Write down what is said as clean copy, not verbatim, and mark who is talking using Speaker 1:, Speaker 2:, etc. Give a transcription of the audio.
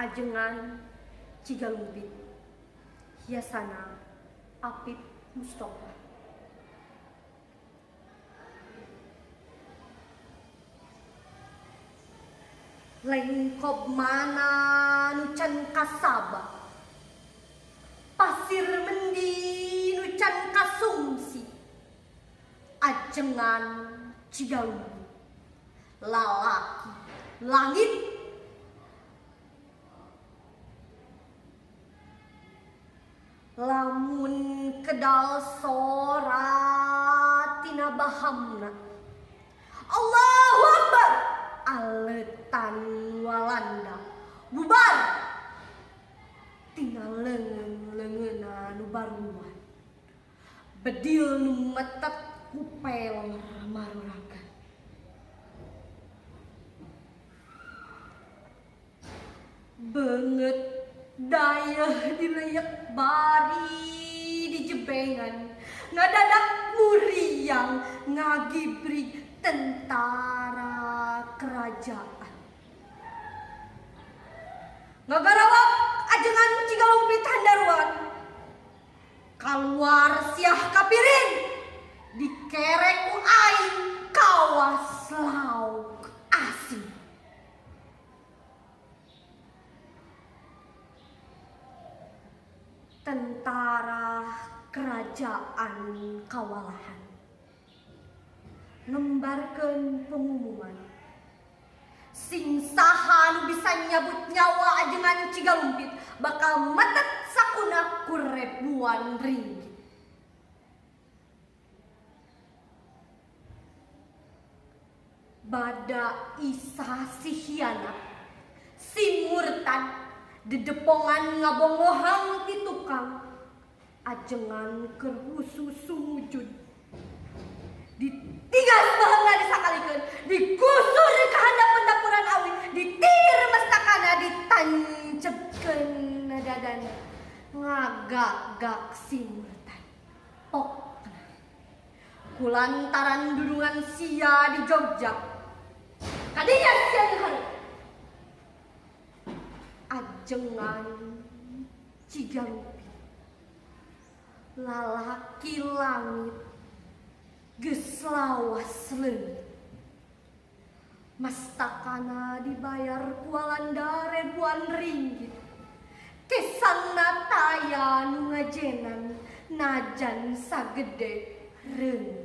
Speaker 1: Ajengan Cigalumpit, hiasana Apip Mustofa. Lengkob mana nu can kasaba, pasir mendi nu can kasumsi, ajengan Cigalumpit, lalaki langit. Lamun kedal sora tina bahamna, Allahu Akbar, aletan Walanda bubar tina leungeun-leungeunna nu baruan, bedil nu metet ku pelor maroragan. Beungeut dayeuh dileyek bari dijebengan, ngadadak muriang ngagibrig tentara kerajaan. Ngagarawak ajengan Cigalumpit handaruan, kaluar siah kapiring, dikerek ku aing kawas lauk asin. Tentara kerajaan kawalahan ngembarkeun pengumuman, sing saha nu bisa nyabut nyawa ajengan Cigalumpit bakal metet sakuna ku ribuan ringgit. Bada Isa si hianat, si murtad, dedepongan ngabongohang ti tukang, ajengan keur husus sumujud, ditigas baheula disakalikeun, digusur ka handapeun dapuran awi, ditir mestakana, ditancepkeun dadana, ngagagak si murtad pokna kulantaran dudungan sia di Jogja. Kadinya sia dihareup ajengan Cigalumpit, lalaki langit geus lawas leungit, mastakana dibayar ku Walanda ribuan ringgit, kesangna taya nu ngajenan najan sagede reungit.